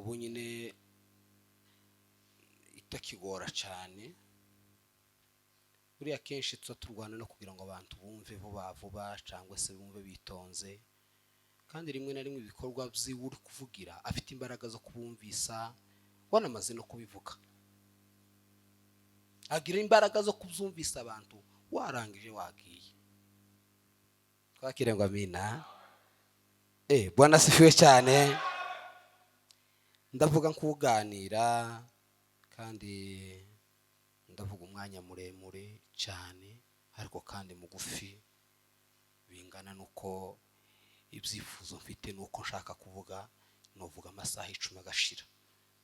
Ubu nyine itakigora cyane. Buriya kenshi tuba turwana no kugira ngo abantu bumve vuba vuba cyangwa se bumve bitonze, kandi rimwe na rimwe ibikorwa by'iwe uri kuvugira afite imbaraga zo kubumvisa, wanamaze no kubivuga, agira imbaraga zo kubyumvisa abantu warangije wagiye. Twakire ngo amina. Bwana asifiwe cyane. Ndavuga nk'uganira kandi ndavuga umwanya muremure cyane, ariko kandi mugufi bingana n'uko ibyifuzo mfite n'uko nshaka kuvuga. Nuvuga amasaha 10 agashira.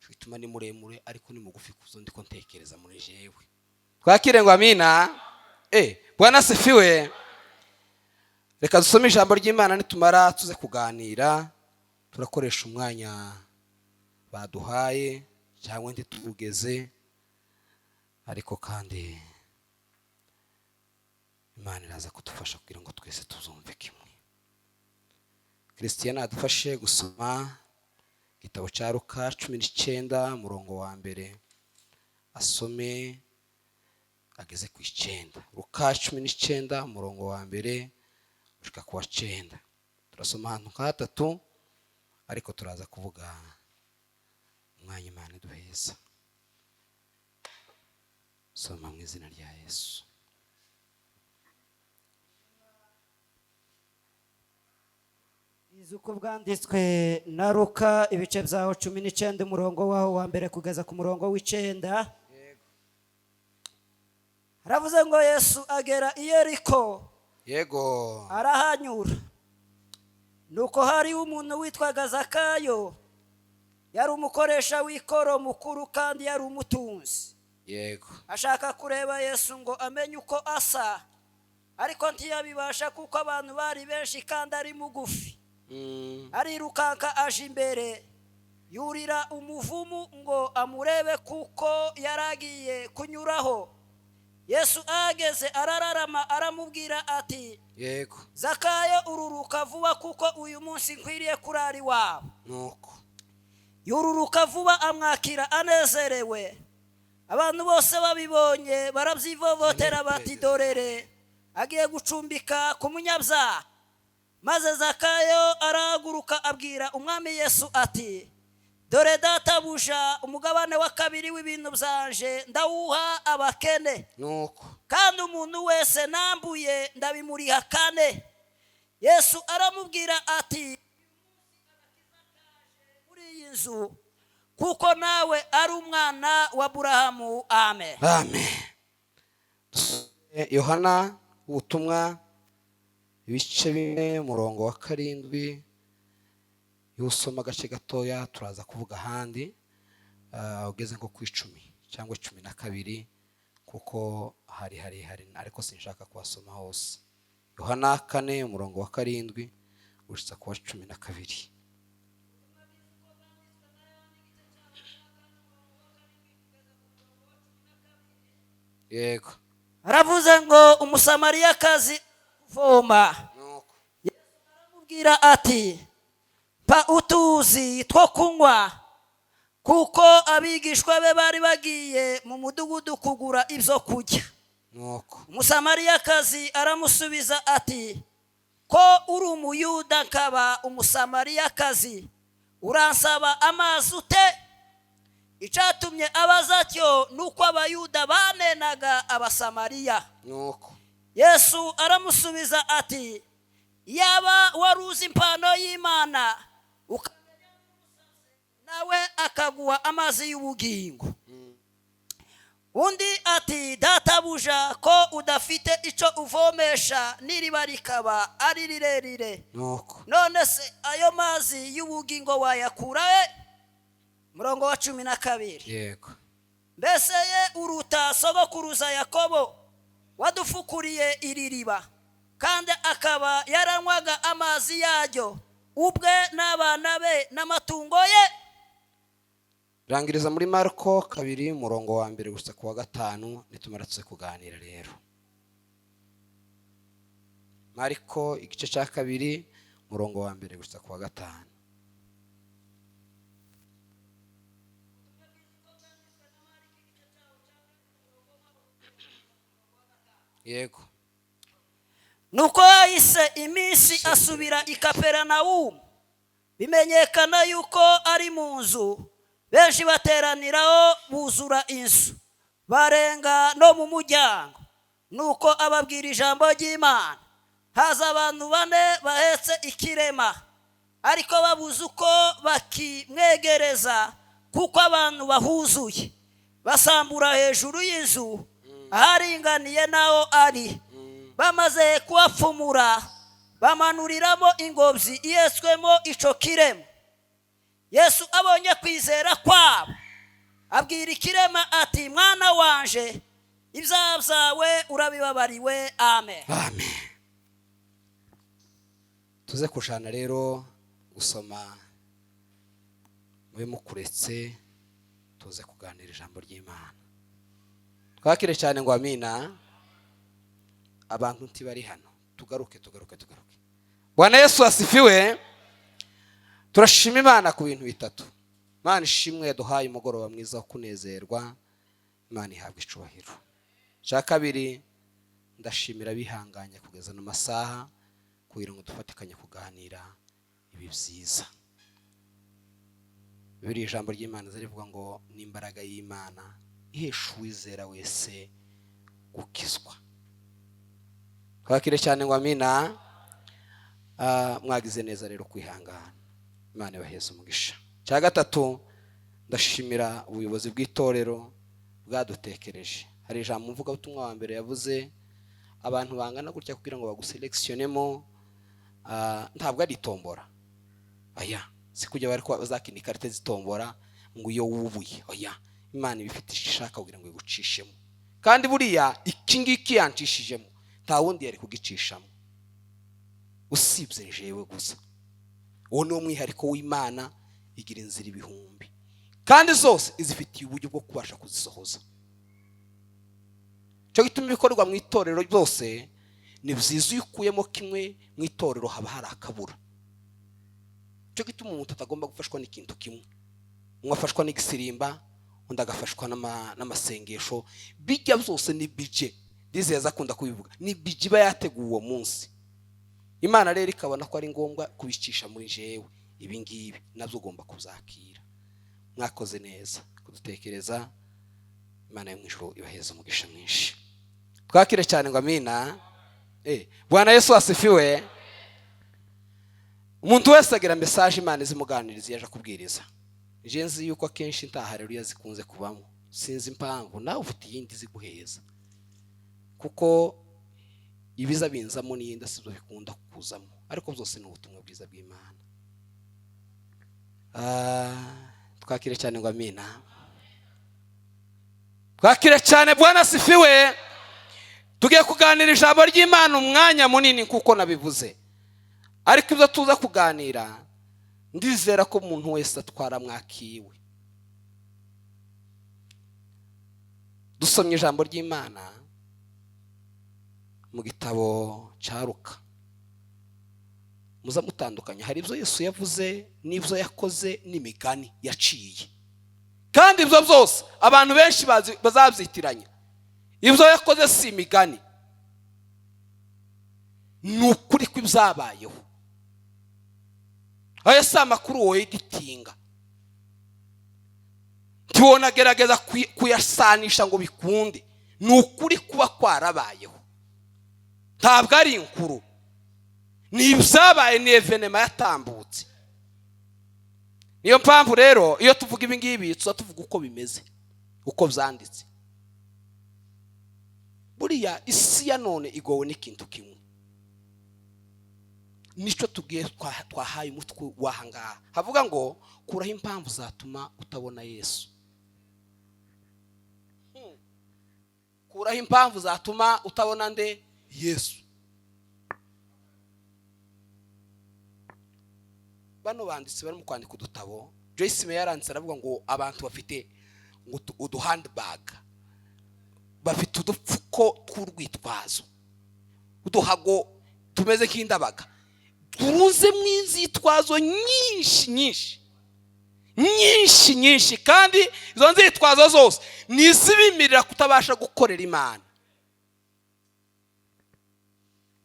Bituma ni muremure ariko ni mugufi kuzo ndiko ntekereza muri jewe. Twakire ngo amina. Bwana asifiwe. Reka dusome ijambo ry'Imana, nitumara tuze kuganira. Turakoresha umwanya baduhaye cyangwa ntitugeze, ariko kandi Imana iraza kudufasha kugira ngo twese tuzumve kimwe. Christian adufashe gusoma igitabo cya Luka 19, umurongo wa mbere, asome ageze ku 9. Luka 19, umurongo wa mbere gushika ku wa 9. Turasoma ahantu nka hatatu, ariko turaza kuvuga umwanya Imana iduheza. Soma mu izina rya Yesu. Izi uko bwanditswe na Luka, ibice byaho 19, umurongo waho wa mbere kugeza ku murongo w'9. Haravuze ngo Yesu agera i Yeriko, arahanyura. Nuko hariho umuntu witwaga Zakayo, yari umukoresha w'ikoro mukuru kandi yari umutunzi. Ashaka kureba Yesu ngo amenye uko asa, ariko ntiyabibasha kuko abantu bari benshi kandi ari mugufi. Arirukanka aje imbere, yurira umuvumu ngo amurebe kuko yari agiye kunyuraho. Yesu ahageze arararama, aramubwira ati: "Zakayo, ururuka vuba kuko uyu munsi nkwiriye kurara iwawe." Nuko Yururuka vuba, amwakira anezerewe. Abantu bose babibonye barabyivovotera bati: "Dorere agiye gucumbika ku munyabyaha." Maze Zakayo arahaguruka, abwira Umwami Yesu ati: "Dore databuja, umugabane wa kabiri w'ibintu byanje ndawuha abakene, nuko kandi umuntu wese nambuye ndabimuriha kane." Yesu aramubwira ati: "Muri iyi nzu, kuko nawe ari umwana wa Burahamu." Amen. Amen. Yohana ubutumwa, ibice 4, umurongo wa 7. Iyo usoma agace gatoya turaza kuvuga ahandi, ugeze nko ku 10 cyangwa 12, kuko hari harehare, ariko sinshaka kuhasoma hose. Yohana 4, umurongo wa 7 gushitsa ku wa 12. Yego. Aravuze ngo Umusamariyakazi uvoma Nuko aramubwira ati: "Mpa utuzi two kunywa," kuko abigishwa be bari bagiye mu mudugudu kugura ibyo kurya. Nuko Umusamariyakazi aramusubiza ati: "Ko uri Umuyuda nkaba Umusamariyakazi, uransaba amazi ute?" Icyatumye abaza atyo ni uko Abayuda banenaga Abasamariya. Nuko Yesu aramusubiza ati: "Yaba wari uzi impano y'Imana, ukamenya nawe akaguha amazi y'ubugingo." Undi ati: "Databuja, ko udafite icyo uvomesha, n'iriba rikaba ari rirerire, nuko none se ayo mazi y'ubugingo wayakura he?" Murongo wa 12. "Mbese ye uruta sogokuruza Yakobo wadufukuriye iri riba, kandi akaba yaranywaga amazi yaryo ubwe n'abana be n'amatungo ye?" Rangiriza muri Marko 2, umurongo wa mbere gusa ku wa 5, nitumara tuze kuganira rero. Mariko igice cya 2, umurongo wa mbere gusa ku wa 5. Yego. Nuko yahise iminsi asubira i Kaperinawumu, bimenyekana yuko ari mu nzu. Benshi bateraniraho buzura inzu, barenga no mu muryango. Nuko ababwira ijambo ry'Imana. Haza abantu bane bahetse ikirema, ariko babuze uko bakimwegereza kuko abantu bahuzuye. Basambura hejuru y'inzu aharinganiye n'aho ari. Bamaze kuhapfumura, bamanuriramo ingobyi ihetswemo ico kirema. Yesu abonye kwizera kwabo, abwira ikirema ati: "Mwana wanje, ibyaha byawe urabibabariwe." Amen. Amen. Tuze kujana rero gusoma, mube mukuretse tuze kuganira ijambo ry'Imana. Twakire cyane ngo amina. Abantu ntibari hano. Tugaruke, tugaruke, tugaruke. Bwana Yesu asifiwe. Turashima Imana ku bintu bitatu. Imana ishimwe yaduhaye umugoroba mwiza wo kunezerwa. Imana ihabwa icubahiro. Icya kabiri, ndashimira abihanganye kugeza no masaha kugira ngo dufatikanye kuganira ibi byiza. Bibiri, ijambo ry'Imana rivuga ngo n'imbaraga y'Imana ihesha uwizera wese gukizwa. Twakire cyane ngo amina. Mwagize neza rero kwihangana. Imana ibaheze umugisha. Cya gatatu, ndashimira ubuyobozi bw'itorero bwadutekereje. Hari ijambo umuvugabutumwa wa mbere yavuze: abantu bangana gutya kugira ngo baguselekisiyonemo, ntabwo ari itombora. Oya, si kujya bari bazakina ikarita zitombora ngo iyo wubuye. Oya, Imana iba ifite icyo ishaka kugira ngo igucishemo. Kandi buriya iki ngiki yancishijemo, nta wundi yari kugicishamo usibye jewe gusa. Uwo ni wo mwihariko w'Imana. Igira inzira ibihumbi, kandi zose izifitiye uburyo bwo kubasha kuzisohoza. Cyo gituma ibikorwa mu itorero byose ni byiza. Iyo ukuyemo kimwe mu itorero, haba hari akabura. Cyo gituma umuntu atagomba gufashwa n'ikintu kimwe. Umwe afashwa n'igisirimba, undi agafashwa n'amasengesho. Bijya byose ni bije ndizeza, akunda kubivuga, ni bije iba yateguwe uwo munsi. Imana rero ikabona ko ari ngombwa kubicisha muri jewe. Ibi ngibi nabyo ugomba kuzakira. Mwakoze neza kudutekereza. Imana yo mu ijuru ibaheza umugisha mwinshi. Twakire cyane ngo amina. Bwana Yesu asifiwe. Umuntu wese agira message Imana izimuganiriza iyo aje kubwiriza. Je nzi yuko akenshi nta haleluya zikunze kubamo, sinzi impamvu. Nawe ufite iyindi ziguheza, kuko ibiza binzamo n'iyindi sibyo bikunda kuzamo, ariko byose ni ubutumwa bwiza bw'Imana. Twakire cyane ngo amina. Twakire cyane. Bwana asifiwe. Tugiye kuganira ijambo ry'Imana umwanya munini kuko nabivuze, ariko ibyo tuza kuganira, ndizera ko umuntu wese atwara mwakiwe. Dusomye ijambo ry'Imana mu gitabo cya Luka. Muza mutandukanya, hari ibyo Yesu yavuze n'ibyo yakoze n'imigani yaciye, kandi ibyo byose abantu benshi bazabyitiranya. Ibyo yakoze si imigani, ni ukuri kw'ibyabayeho. Aya si amakuru woyeditinga, ntiwonagerageza kuyasanisha ngo bikunde. Ni ukuri kuba kwarabayeho, ntabwo ari inkuru, ni ibyabaye, ni evenema yatambutse. Niyo mpamvu rero iyo tuvuga ibi ngibi, tuba tuvuga uko bimeze, uko byanditse. Buriya isi ya none igowe n'ikintu kimwe, nicyo tubwiye twahaye umutwe w'aha ngaha, havuga ngo kuraho impamvu zatuma utabona Yesu. Kuraho impamvu zatuma utabona nde? Yesu. Bano banditsi barimo kwandika udutabo, Joyce Meyer yaranditse aravuga ngo abantu bafite uduhandbag, bafite udupfuko tw'urwitwazo, uduhago tumeze nk'indabaga twunzemo inzitwazo nyinshi nyinshi nyinshi nyinshi, kandi izo nzitwazo zose ni izibimirira kutabasha gukorera Imana.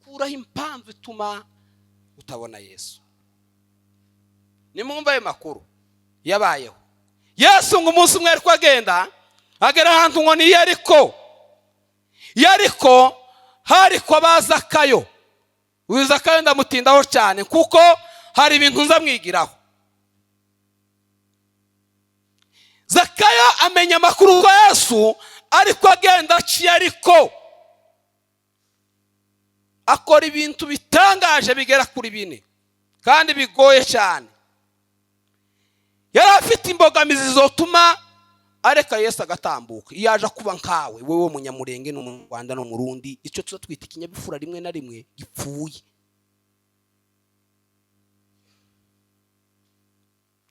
Kuraho impamvu ituma utabona Yesu. Nimwumva ayo makuru yabayeho. Yesu ngo umunsi umwe ariko agenda, agera ahantu ngo ni Yeriko. Yeriko hari kwa ba Zakayo. Uyu Zakayo ndamutindaho cyane kuko hari ibintu nzamwigiraho. Zakayo amenya amakuru ko Yesu ariko agenda aciye, ariko akora ibintu bitangaje bigera kuri bine kandi bigoye cyane. Yari afite imbogamizi zotuma areka Yesu agatambuka. Iyo aje kuba nkawe wewe Munyamurenge no mu Rwanda no mu Rundi, icyo tuza twita ikinyabupfura rimwe na rimwe gipfuye.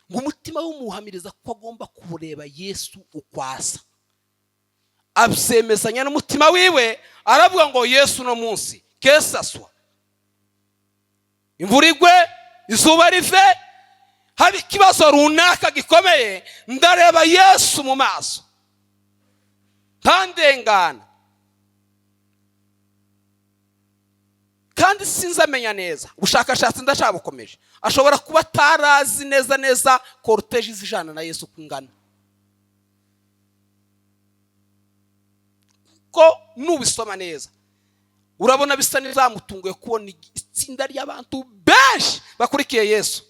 Ngo umutima w'umuhamiriza ko agomba kureba Yesu ukwasa, abyemezanya n'umutima wiwe, aravuga ngo Yesu no munsi kesaswa, imvura igwe, izuba rive, haba ikibazo runaka gikomeye, ndareba Yesu mu maso ntandengana. Kandi sinzamenya neza, ubushakashatsi ndacyabukomeje, ashobora kuba atarazi neza neza cortege zijana na Yesu uko ingana, kuko nubisoma neza urabona bisa n'izamutunguye kubona itsinda ry'abantu benshi bakurikiye Yesu.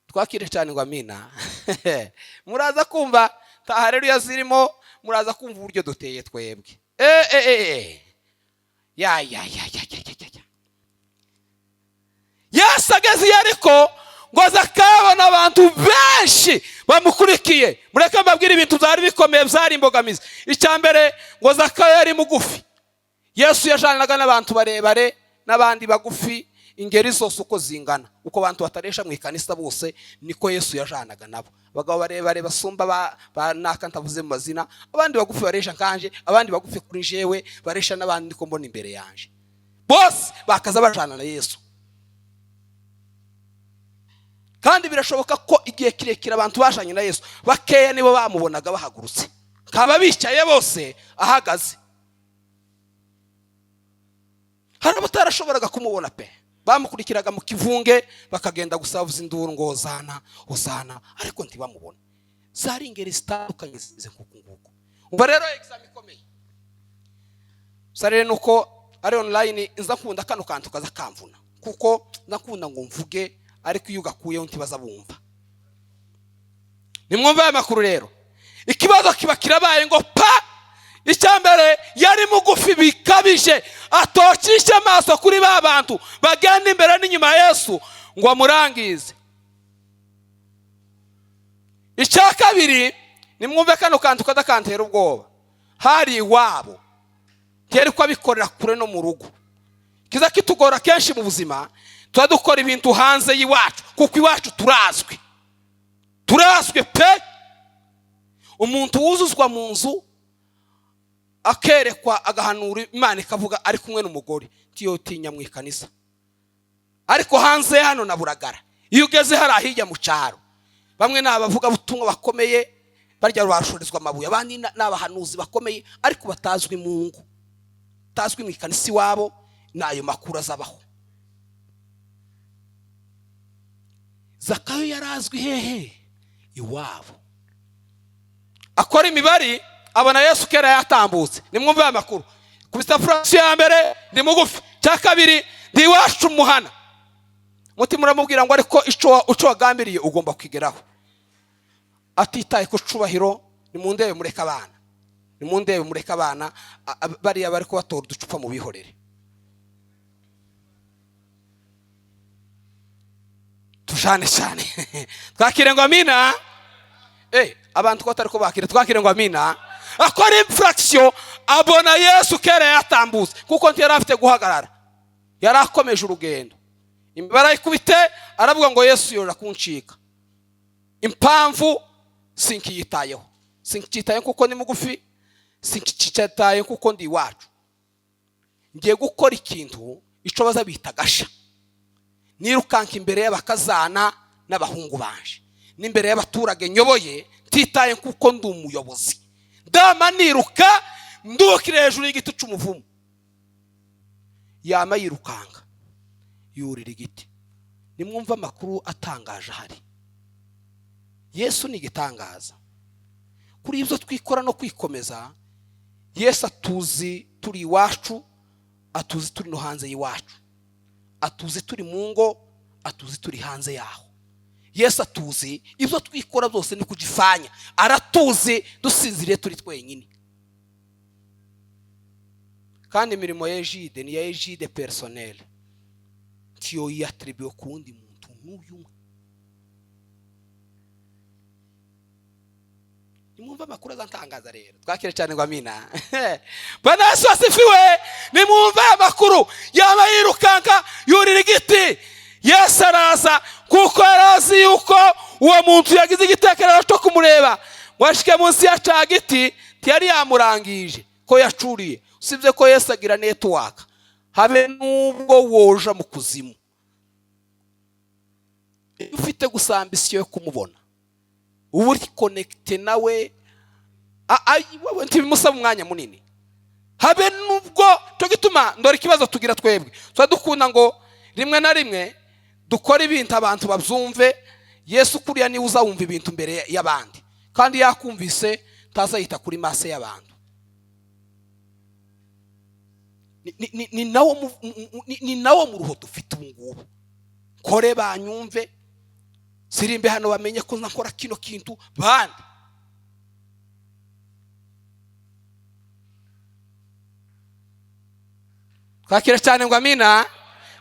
Twakire cyane ngo amina. Muraza kumva ta haleluya zirimo, muraza kumva uburyo duteye twebwe. Ya ya ya ya ya ya. Yesu ageze Yeriko ngo Zakayo abantu benshi bamukurikiye. Mureke mbabwire ibintu byari bikomeye, byari imbogamizi. Icya mbere ngo Zakayo yari mugufi. Yesu yajanaga n'abantu barebare n'abandi bagufi, ingeri zose uko zingana, uko abantu bataresha mu ikanisa bose niko Yesu yajanaga nabo. Abagabo barebare basumba ba naka ntavuze mu mazina, abandi bagufi baresha nkanje, abandi bagufi kuri jewe baresha n'abandi niko mbona imbere yanje. Bose bakaza bajana na Yesu. Kandi birashoboka ko igihe kirekire abantu bajanye na Yesu bakeya nibo bamubonaga bahagurutse, kaba bicaye bose ahagaze. Hari abatarashoboraga kumubona pe, bamukurikiraga mu kivunge bakagenda gusavuza induru ngo hozana hozana, ariko ntibamubona. Zari ingeri zitandukanye zimeze nk'uku nguku. Umva rero exam ikomeye. Sare nuko ari online nza nkunda kano kantu kaza kamvuna, kuko nakunda ngo mvuge, ariko iyo ugakuyeho ntibaza bumva. Nimwumva aya makuru rero. Ikibazo kiba kirabaye ngo pa. Icyambere yari mugufi bikabije, atokisha amaso kuri ba bantu bagenda imbere n'inyuma ya Yesu ngo amurangize. Icya kabiri, nimwumve kano kantu kadakantera ubwoba, hari iwabo ntiyari ko abikorera kure no mu rugo. Kiza kitugora kenshi mu buzima, tuba dukora ibintu hanze y'iwacu kuko iwacu turazwi, turazwi pe. Umuntu wuzuzwa mu nzu akerekwa agahanura Imana ikavuga ari kumwe n'umugore, ntiyotinya mu ikanisa. Ariko hanze hano na buragara, iyo ugeze hari ahijya mu cyaro, bamwe ni abavuga butumwa bakomeye barya bashorizwa amabuye, abandi ni abahanuzi bakomeye ariko batazwi mu ngo, batazwi mu ikanisa iwabo, n'ayo makuru azabaho. Zakayo yarazwi hehe? Iwabo. Akora imibare abona Yesu kera yatambutse. Nimwumve aya makuru. Kubita fraction ya mbere ndi mugufi, cya kabiri ndi iwacu muhana. Mutima uramubwira ngo ariko ico wagambiriye ugomba kwigeraho. Atitaye ku cubahiro, nimundebe mureka abana, nimundebe mureka abana, bariya bari kubatora uducupa mu bihorere. Tujane cyane. Twakire ngo amina. Abantu ko batari ko bakire, twakire ngo amina. Akora infraction abona Yesu kera yatambutse, kuko ntiyari afite guhagarara, yari akomeje urugendo. Imibare ayikubite aravuga ngo Yesu yorora kuncika. Impamvu sinkiyitayeho, sinkiyitayeho kuko ni mugufi, sinkiyitayeho kuko ndi iwacu. Ngiye gukora ikintu ico baza bita gasha, nirukanka imbere y'abakazana n'abahungu banje n'imbere y'abaturage nyoboye, ntitaye kuko ndi umuyobozi. Ndama niruka Ndukire hejuru y'igiti c'umuvumu. Yama yirukanga yurira igiti. Nimwumva amakuru atangaje ahari. Yesu ni igitangaza kuri ibyo twikora no kwikomeza. Yesu atuzi turi iwacu, atuzi turi no hanze y'iwacu, atuzi turi mu ngo, atuzi turi hanze yaho. Yesu atuzi ibyo twikora byose ni kujifanya. Aratuzi dusinziriye turi twenyine. Kandi imirimo ya Égide ni ya égide personnelle, ntiyo yattribué ku wundi muntu n'uyu umwe. Nimwumva amakuru azantangaza rero. Twakire cyane ngo amina. Bwana Yesu asifiwe. Nimwumva amakuru. Yaba yirukanka yurira igiti, Yesu araza, kuko yarazi yuko uwo muntu yagize igitekerezo cyo kumureba ngo ashike munsi ya ca giti. Ntiyari yamurangije ko yacuriye. Usibye ko Yesu agira network, habe n'ubwo woja mu kuzimu, iyo ufite gusa ambition yo kumubona, uba uri connecté nawe. Wowe ntibimusaba umwanya munini, habe nubwo cyo gituma. Ndora ikibazo tugira twebwe, tuba dukunda ngo rimwe na rimwe dukora ibintu abantu babyumve. Yesu kuriya niwe uzawumva ibintu mbere y'abandi, kandi yakumvise ntazayita kuri masse y'abantu. Ni nawo mu ruho dufite ubu ngubu. Kore banyumve, sirimbe hano, bamenye ko nkora kino kintu bandi. Twakira cyane ngo amina.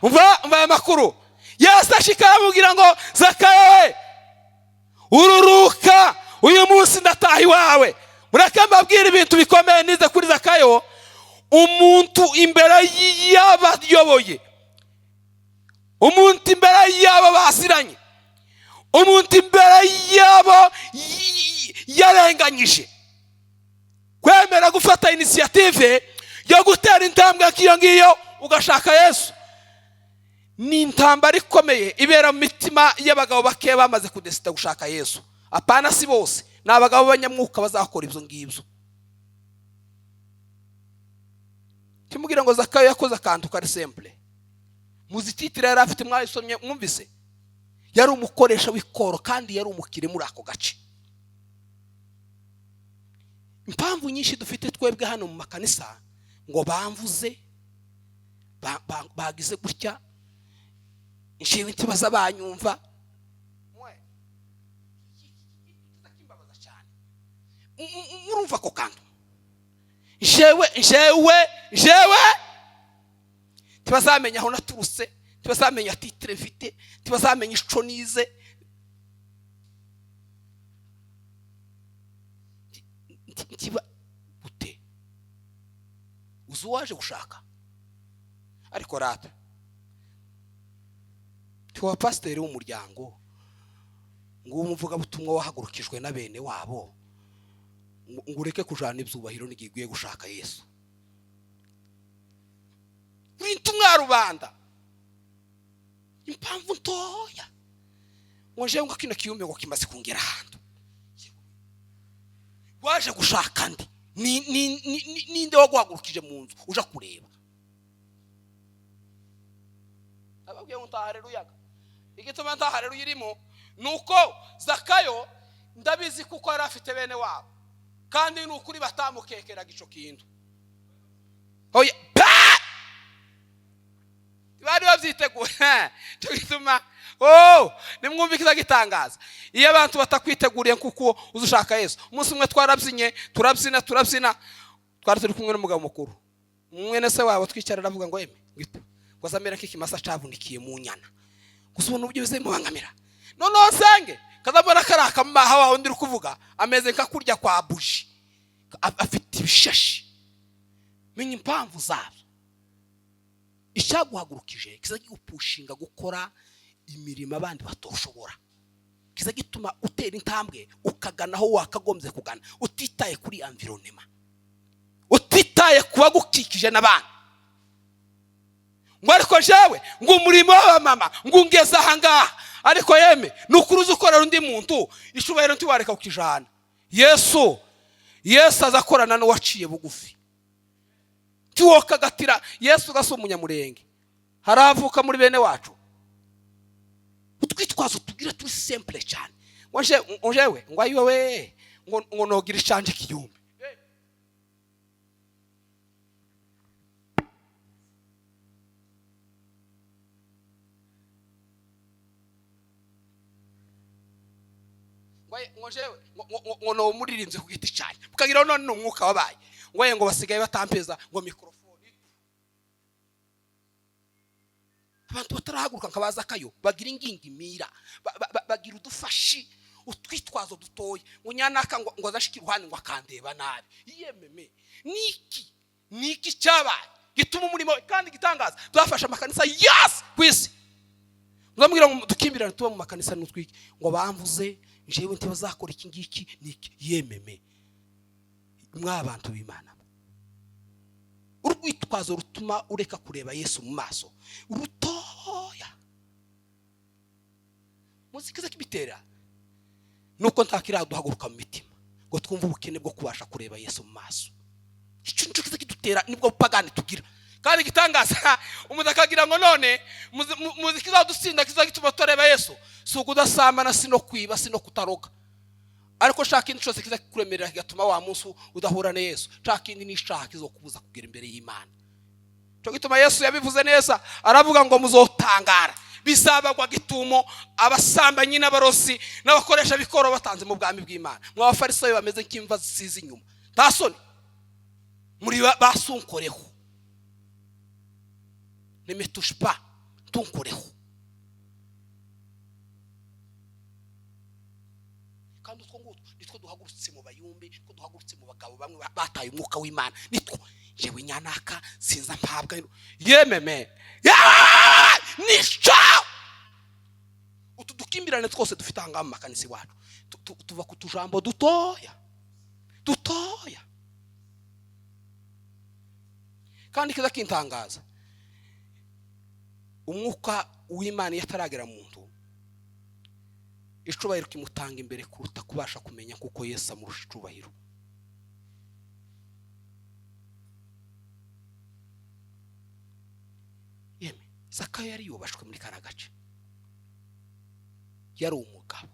Umva aya makuru. Yesu ashika aramubwira ngo: "Zakayo we, ururuka, uyu munsi ndataha iwawe." Mureke mbabwire ibintu bikomeye nize kuri Zakayo. Umuntu imbere y'abayoboye, umuntu imbere y'abo basiranye, umuntu imbere y'abo yarenganyije, kwemera gufata initiative yo gutera intambwe nk'iyo ngiyo ugashaka Yesu, ni intambara ikomeye ibera mu mitima y'abagabo bake bamaze kudécida gushaka Yesu. Apana, si bose, ni abagabo b'abanyamwuka bazakora ibyo ngibyo. Kimubwira ngo Zakayo yakoze akantu kari simple. Muzi titre yari afite? Mwayisomye, mwumvise? Yari umukoresha w'ikoro kandi yari umukire muri ako gace. Impamvu nyinshi dufite twebwe hano mu makanisa ngo bamvuze, bagize gutya, inshinga ntibaza banyumva. Mwe, kimbabaza cyane. Murumva ako kantu? Jewe ntibazamenya aho naturutse, ntibazamenya titre mfite, ntibazamenya ico nize. Ntiba gute uzi uwaje gushaka? Ariko rata tiwa pasiteri w'umuryango, ngo umuvugabutumwa wahagurukijwe na bene wabo, ngo ureke kujana ibyubahiro n'igihe ugiye gushaka Yesu. Uri intumwa ya rubanda. Impamvu ntoya ngo njewe ngo kino kiyumbe ngo kimaze kungera ahantu. Waje gushaka ndi? Ninde waguhagurukije mu nzu uja kureba? Ababwiye ngo ntahareruyaga. Igituma ntahareruya irimo ni uko Zakayo ndabizi kuko yari afite bene wabo, kandi ni ukuri batamukekeraga ico kintu. Oya pa! Bari babyiteguye. Cyo gituma, oh, nimwumve ikiza gitangaza iyo abantu batakwiteguriye kuko uza ushaka Yesu. Umunsi umwe twarabyinnye, turabyina, turabyina, twari turi kumwe n'umugabo mukuru, mwene se wabo. Twicara, aravuga ngo: "Eme ngito ngo azamera nk'ikimasa cavunikiye mu nyana." Gusa ubona uburyo bizemubangamira. Noneho nsenge kazabona kari akamaha wawe ndi kuvuga ameze nka kurya kwa buji, afite ibishashi. Menya impamvu zabyo. Icyaguhagurukije kiza kigupushinga gukora imirimo abandi batoshobora, kiza gituma utera intambwe ukagana aho wakagombye kugana, utitaye kuri environnement, utitaye ku bagukikije n'abandi. Ngo ariko jewe ngo umurimo w'abamama ngo ungeze ahangaha. Ariko yeme, ni ukuri uzi ukorera undi muntu, icubahiro ntiwareka kukijana. Yesu aza akorana n'uwaciye bugufi. Tiwokagatira Yesu gasa umunyamurenge haravuka muri bene wacu. Utwitwazo tugira turi simple cyane, ngo njewe ngo ayiwewe ngo nogira icanje kiyumbe. Ngo jewe ngo no muririmbye ku giti cyane, ukagira none ni umwuka wabaye, ngo ye ngo basigaye batampeza ngo mikrofone. Abantu batarahaguruka nkabaza kayo bagira ingingimira, bagira udufashi, utwitwazo dutoya, ngo nyanaka ngo azashike iruhande ngo akandeba nabi. Yememe niki cyabaye gituma umurimo kandi gitangaza byafashe amakanisa yose ku isi. Uzamubwira ngo dukimbirane tuba mu makanisa n'utwiki, ngo bamvuze jewe ntibazakora iki ngiki niki. Yememe mwabantu b'Imana, urwitwazo rutuma ureka kureba Yesu mu maso rutoya muzikiza kibitera nuko ntakiraduhaguruka mu mitima ngo twumve ubukene bwo kubasha kureba Yesu mu maso. Icyo nicyo kiza kidutera, nibwo bupagani tugira. Kandi gitangaza umuntu akagira ngo none muziki zadutsinda kiza gituma tureba Yesu, si ukudasambana, si no kwiba, si no kutaroga, ariko shaka indi cyose kiza kukuremerera kigatuma wa munsi udahura na Yesu. Shaka indi n'ishaha kizokubuza kugera imbere y'Imana. Cyo gituma Yesu yabivuze neza, aravuga ngo muzotangara bizabagwa gitumo abasambanyi n'abarosi n'abakoresha bikoro batanze mu bwami bw'Imana. Mwa abafarisayo bameze nk'imva zisize inyuma, nta soni muri basunkoreho, ne me touche pas, tunkoreho. Kandi utwo ngutwo nitwo duhagurutse mu bayumbe, nitwo duhagurutse mu bagabo bamwe bataye umwuka w'Imana, nitwo jewe nyanaka sinza mpabwa yememe nisha. Utu dukimbirane twose dufite ahangaha mu makanisa iwacu tuva ku tujambo dutoya dutoya. Kandi kiza kintangaza, umwuka w'Imana iyo ataragera mu muntu, icubahiro kimutanga imbere kuruta kubasha kumenya kuko Yesu amurusha icubahiro. Yeme Zakayo yari yubashwe muri kara gace, yari umugabo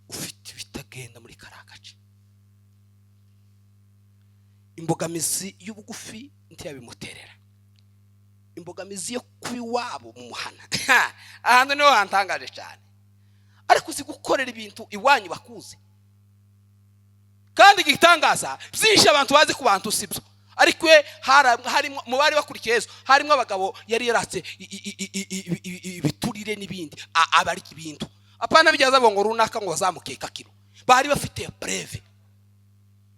ufite ibitagenda muri kara gace. Imbogamizi y'ubugufi ntiyabimuterera, imbogamizi yo kuba iwabo mu muhana ahantu niho hantangaje cyane. Ariko uzi gukorera ibintu iwanyu bakuzi, kandi igitangaza byinshi abantu bazi ku bantu sibyo, ariko we harimo mu bari bakurikiye Yesu harimo abagabo yari yaratse ibiturire n'ibindi, abarya ibintu apana bijyaza ngo runaka ngo bazamukeka kiro, bari bafite preve,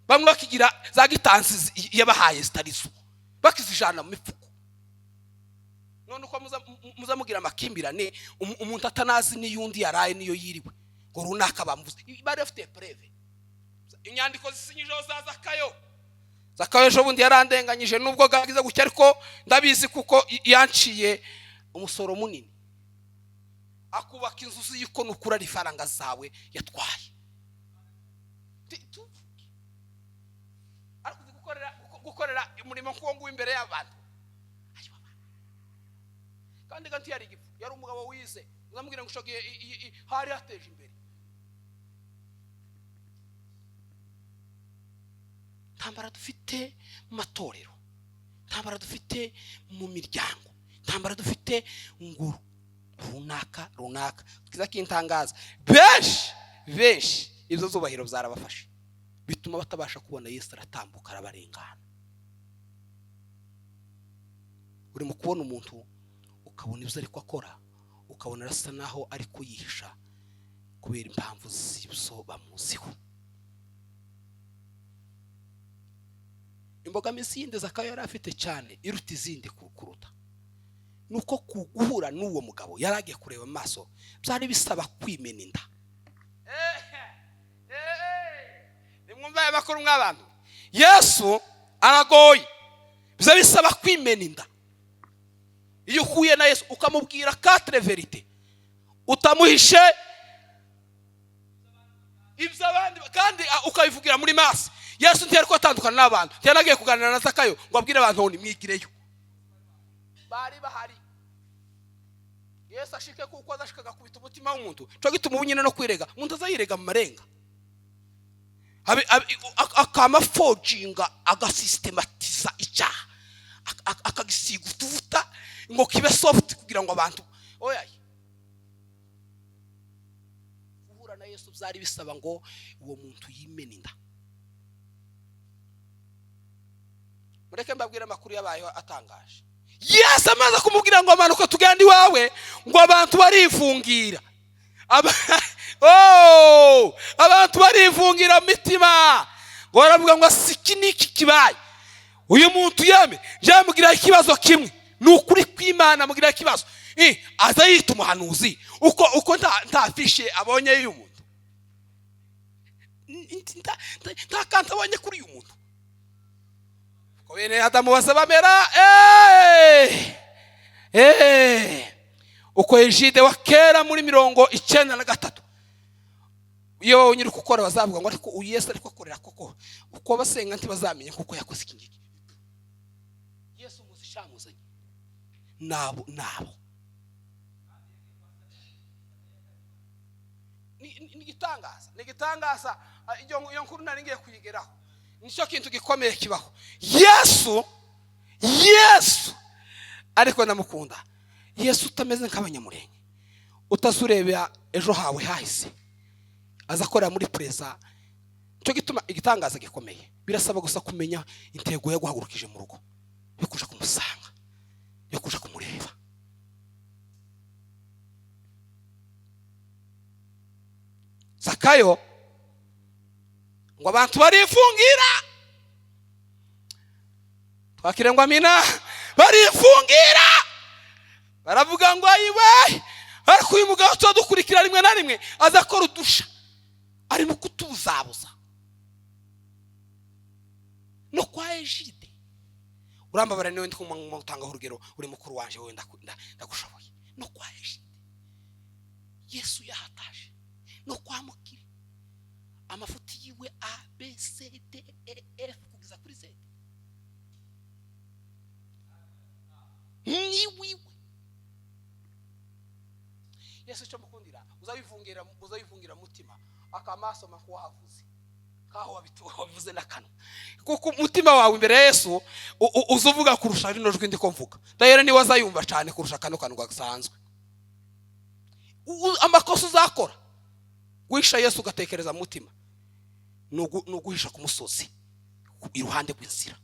bamwe bakigira za gitansi yabahaye zitarizo bakizijana mu mifuko. None uko muzamugira amakimbirane umuntu atanazi n'iyundi yaraye niyo yiriwe ngo runaka bamuvuze, bari bafite preve, inyandiko zisinyijeho za Zakayo. Zakayo ejo bundi yarandenganyije nubwo gagize gutya, ariko ndabizi kuko yanciye umusoro munini, akubaka inzu z'iko nukura ifaranga zawe yatwaye. Ariko gukorera umurimo nk'uwo nguwo imbere y'abantu. Kandi ganti yari igifu, yari umugabo wize, uzamubwira ngo ushogiye hari hateje imbere. Ntambara dufite mu matorero, ntambara dufite mu miryango, ntambara dufite nguru runaka runaka. Kiza kintangaza benshi benshi ibyo zubahiro byarabafashe, bituma batabasha kubona Yesu aratambuka arabarengana. Uri mu kubona umuntu ukabona ibyo ariko akora, ukabona arasa naho ari kuyihisha kubera impamvu z'ibyo bamuziho. Imbogamizi yindi Zakayo yari afite cyane iruta izindi kuruta nuko guhura n'uwo mugabo yari agiye kureba amaso byari bisaba kwimena inda. Nimwumva aya makuru mw'abantu, Yesu aragoye, biza bisaba kwimena inda. Iyo uhuye na Yesu ukamubwira quatre vérité utamuhishe ibyo abandi, kandi ukabivugira muri maso, Yesu ntiyari atandukana n'abantu, ntiyanagiye kuganira na Zakayo ngo abwire abantu ngo nimwigireyo, bari bahari. Yesu ashike kuko azashika agakubita umutima w'umuntu. Cyo gituma ubu nyine no kwirega, umuntu azayirega mu marenga, akama forginga, agasistematiza icyaha, akagisiga utuvuta ngo kibe soft kugira ngo abantu oya. Guhura na Yesu byari bisaba ngo uwo muntu yimene inda. Mureke mbabwire amakuru yabayeho atangaje. Yesu amaze kumubwira ngo amanuka tugende iwawe, ngo abantu barifungira. Abantu barifungira mu mitima, ngo baravuga ngo si iki n'iki kibaye. Uyu muntu yeme yamugira ikibazo kimwe, ni ukuri kw'Imana amugira ikibazo. Aza yita umuhanuzi uko nta fishe abonye y'uyu muntu, nta kantu abonye kuri uyu muntu. Ko bene Adamu basa bamera, uko Ejide wa kera muri 93, iyo wowe nyiri gukora bazavuga ngo ariko uyu Yesu ariko akorera koko, uko basenga ntibazamenya kuko yakoze iki ngiki. Yesu muzi shamuzanye nabo nabo ni igitangaza, ni igitangaza. Iyo nkuru nari ngiye kuyigeraho, nicyo kintu gikomeye kibaho. Yesu ariko ndamukunda. Yesu utameze nk'abanyamurenge, utazurebera ejo hawe hahise, aza akorera muri preza. Cyo gituma igitangaza gikomeye, birasaba gusa kumenya intego yo guhagurukije mu rugo, yo kuja kumusanga, yo kuja kumureba. Zakayo ngo abantu barifungira, twakire ngo amina, barifungira, baravuga ngo ayiwe. Ariko uyu mugabo tudukurikira rimwe na rimwe aza akora udusha, arimo kutuzabuza. No kwa Ejide urambabara, niwe ndi kumutanga urugero, uri mukuru wanje wowe ndagushoboye. No kwa Ejide Yesu yahataje, no kwa Mukiri amafuti yiwe A B C D E F kugeza kuri Z ni wiwe. Yesu cyo mukundira, uzabifungira mutima akamaso makuwa havuze kaho wabivuze n'akanwa, kuko umutima wawe imbere ya Yesu uzuvuga kurusha rino jwi ndiko mvuga. Dayere niwe azayumva cyane kurusha kano kanwa gasanzwe. Amakosa uzakora guhisha Yesu ugatekereza mutima nuguhisha ku musozi iruhande rw'inzira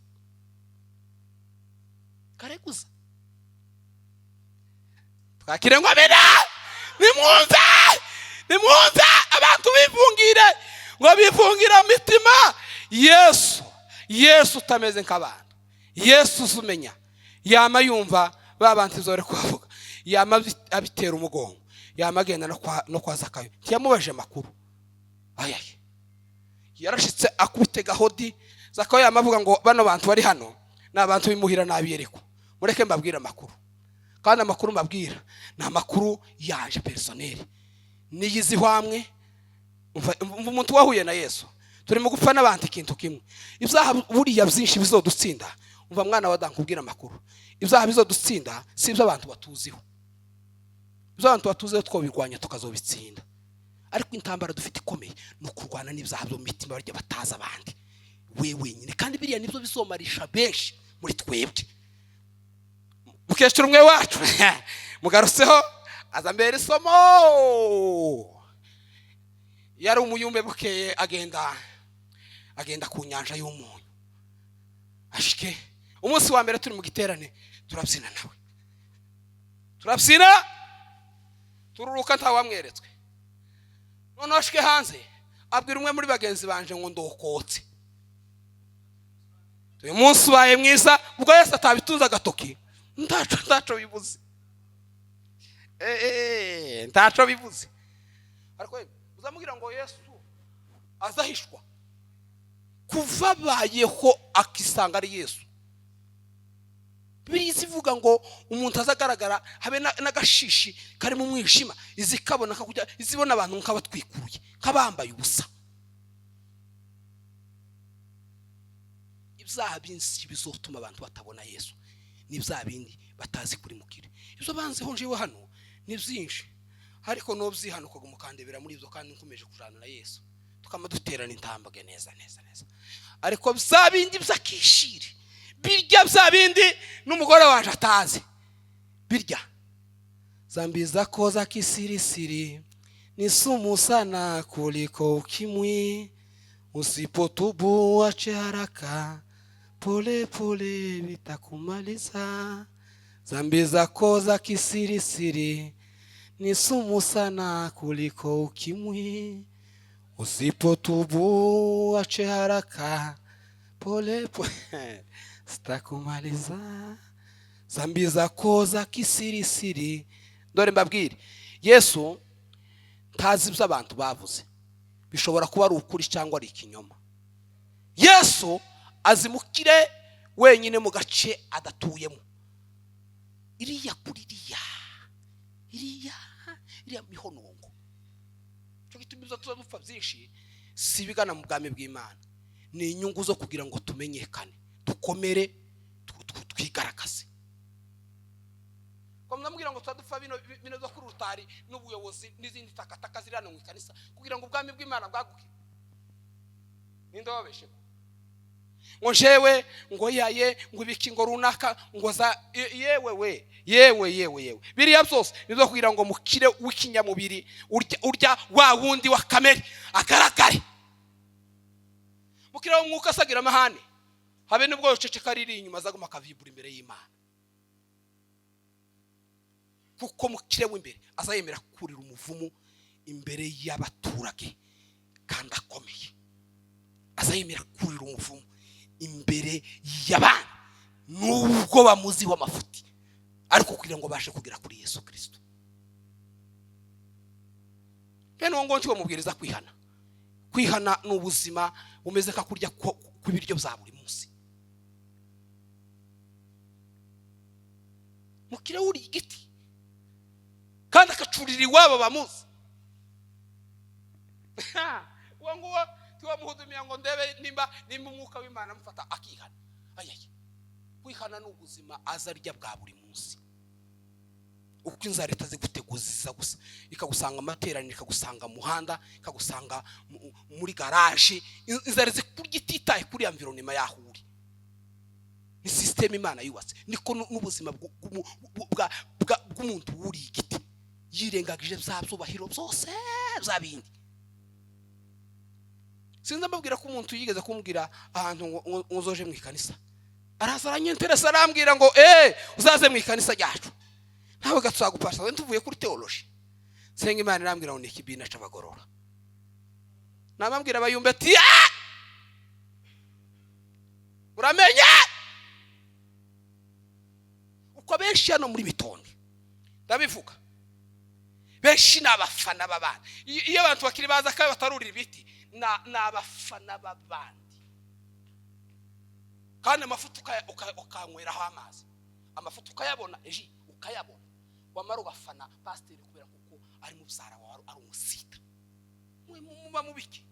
kareguza. Twakire ngo amena, nimwumve nimwumve, abantu bifungire ngo bifungira mitima. Yesu utameze nk'abantu, Yesu uzumenya yama yumva ba bantu izore kuvuga, yama abitera umugongo, yama agenda no kwa Zakayo. Ntiyamubaje amakuru ayaye, yarashitse akubite gahodi. Zakayo yama avuga ngo bano bantu bari hano ni abantu bimuhira nabi, yereko mureke mbabwire amakuru. Kandi amakuru mbabwira ni amakuru yaje personnel, niyizihwamwe. Umuntu wahuye na Yesu turimo gupfa n'abantu ikintu kimwe. Ibyaha buriya byinshi bizodutsinda. Umva mwana wa Adamu, nkubwira amakuru. Ibyaha bizodutsinda si ibyo abantu batuziho, ibyo abantu batuziho twobirwanya tukazobitsinda. Ariko intambara dufite ikomeye ni ukurwana n'ibyaha byo mu mitima barya batazi abandi, we wenyine. Kandi biriya nibyo bizomarisha benshi muri twebwe. Mukecuru umwe wacu mugarutseho aza mbere isomo, yari umuyumbe bukeye agenda ku nyanja y'umunyu. Ashike umunsi wa mbere turi mu giterane, turabyina nawe, turabyina tururuka ntawamweretswe. Noneho ashike hanze abwira umwe muri bagenzi banje ngo ndokotse, uyu munsi ubaye mwiza. Ubwo Yesu atabitunze agatoki, ntaco bivuze, ntaco bivuze. Ariko uzamubwira ngo Yesu azahishwa kuva abayeho akisanga ari Yesu. Bibiliya ivuga ngo umuntu azagaragara habe n'agashishi kari mu mwijima, izikabona kakujya, izibona abantu nk'abatwikuye, nk'abambaye ubusa. Ibyaha byinshi bizotuma abantu batabona Yesu ni bya bindi batazi kuri mukire. Ibyo banziho njewe hano ni byinshi, ariko n'ubyihana ukaguma ukandebera muri ibyo, kandi nkomeje kujana na Yesu, tukama duterana intambwe neza neza neza. Ariko bya bindi by'akishiri birya, bya bindi n'umugore waje atazi birya, zambi zako za kisirisiri ni sumu sana kuliko ukimwi, usipotubu wache haraka, pole pole vitakumaliza. Zambi zako za kisirisiri ni sumu sana kuliko ukimwi, usipotubu wache haraka, pole pole zitakumaliza. Zambi zako za kisirisiri. Dore mbabwire, Yesu ntazi ibyo abantu bavuze, bishobora kuba ari ukuri cyangwa ari ikinyoma. Yesu azimukire wenyine mu gace adatuyemo, iriya kuri iriya iriya iriya mihonongo. Cyo gituma ibyo tuza dupfa byinshi si ibigana mu bwami bw'Imana, ni inyungu zo kugira ngo tumenyekane, dukomere, twigaragaze. Ko ndamubwira ngo tuba dupfa bino bino byo kuri rutari n'ubuyobozi n'izindi takataka ziri hano mu ikanisa kugira ngo ubwami bw'Imana bwaguke. Ninde wabeshe ngo njewe ngo yaye ngo ibiki ngo runaka ngo za yewe we yewe yewe yewe, biriya byose nizo kugira ngo mukire w'ikinyamubiri urya wa wundi wa kamere akarakare. Mukire w'umwuka asagira amahane, habe nubwo yoceceka riri inyuma azaguma akavibura imbere y'Imana, kuko mukire w'imbere azayemera kurira umuvumo imbere y'abaturage kandi akomeye, azayemera kurira umuvumo imbere y'abana nubwo bamuziho amafuti, ariko kugira ngo babashe kugera kuri Yesu Kristo. Bene uwo ngo mubwiriza kwihana. Kwihana ni ubuzima bumeze nka kurya kw'ibiryo bya buri munsi. Mukire wuriye igiti kandi akacurira iwabo bamuzi, uwo nguwo tiwamuhudumiye ngo ndebe nimba umwuka w'Imana amufata akihana. Ayaye, kwihana ni ubuzima azarya bwa buri munsi. Uko inzara itazi guteguza gusa, ikagusanga amateraniro, ikagusanga muhanda, ikagusanga muri garage, inzara zikurya ititaye kuri environment yaho uri. Ni system Imana yubatse, niko n'ubuzima bw'umuntu wuriye igiti yirengagije bya byubahiro byose bya bindi. Sinzi mbabwira ko umuntu yigeze kumbwira ahantu ngo uzoje mu ikanisa, araza aranyenteresa arambwira ngo uzaze mu ikanisa ryacu, ntawe gatsagupasa we tuvuye kuri theology. Senga Imana irambwira ngo ni ikibina c'abagorora. Nabambwira abayumbe ati uramenye uko benshi hano muri Bitonde ndabivuga, benshi ni abafana b'abandi. Iyo abantu bakiri baza kandi batarurira ibiti, ni abafana b'abandi. Kandi amafuta ukanyweraho amazi, amafuta ukayabona, eji ukayabona, wamara ugafana pasiteri kubera kuko ari mubyara wawe ari umusita. Muba mubiki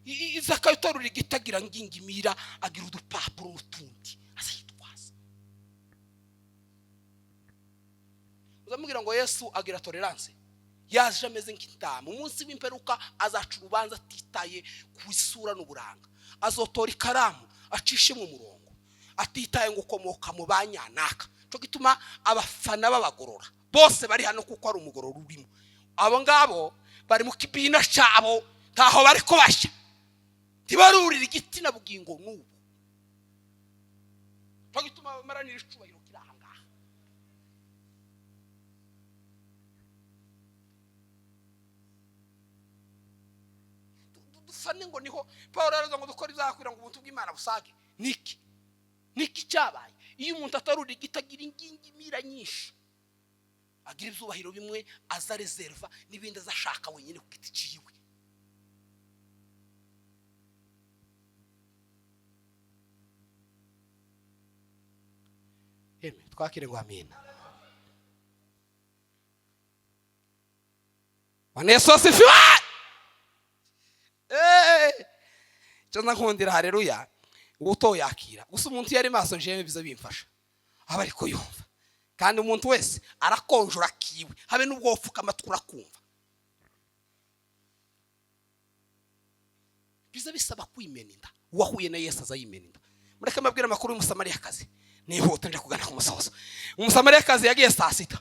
izakayo utarurira igiti agira ngingimira, agira udupapuro n'utundi azayitwaza. Uzamubwira ngo Yesu agira tolerance, yaje ameze nk'intama. Umunsi w'imperuka azaca urubanza atitaye ku isura n'uburanga, azotora ikaramu acishe mu murongo atitaye ngo ukomoka mu banyanaka. Cyo gituma abafana babagorora bose bari hano kuko ari umugorora urimo. Abo ngabo bari mu kibina cyabo, ntaho bari kubashya, ntibarurira igiti na bugingo n'ubu. Cyo gituma bamaranira icubahiro kiri aha ngaha. Dufane ngo niho Paul araza ngo dukore ibyaha kugira ngo ubuntu bw'Imana busage. Niki niki cyabaye? Iyo umuntu atarurira igiti agira ingingimira nyinshi, agira ibyubahiro bimwe aza reserva n'ibindi azashaka wenyine ku giti ciwe. Amen. Twakire ngo amina. Bwana Yesu asifiwe. Cyo nkundira haleluya. Utoyakira gusa umuntu iyo ari maso, njyewe biza bimfasha, aba ariko yumva. Kandi umuntu wese arakonjora akiwe, habe n'ubwo wopfuka amatwi urakumva. Biza bisaba kwimena inda. Uwahuye na Yesu aza yimena inda. Mureke mbabwire amakuru y'Umusamariyakazi, nihuta nje kugana ku musozo. Umusamariyakazi yagiye saa sita.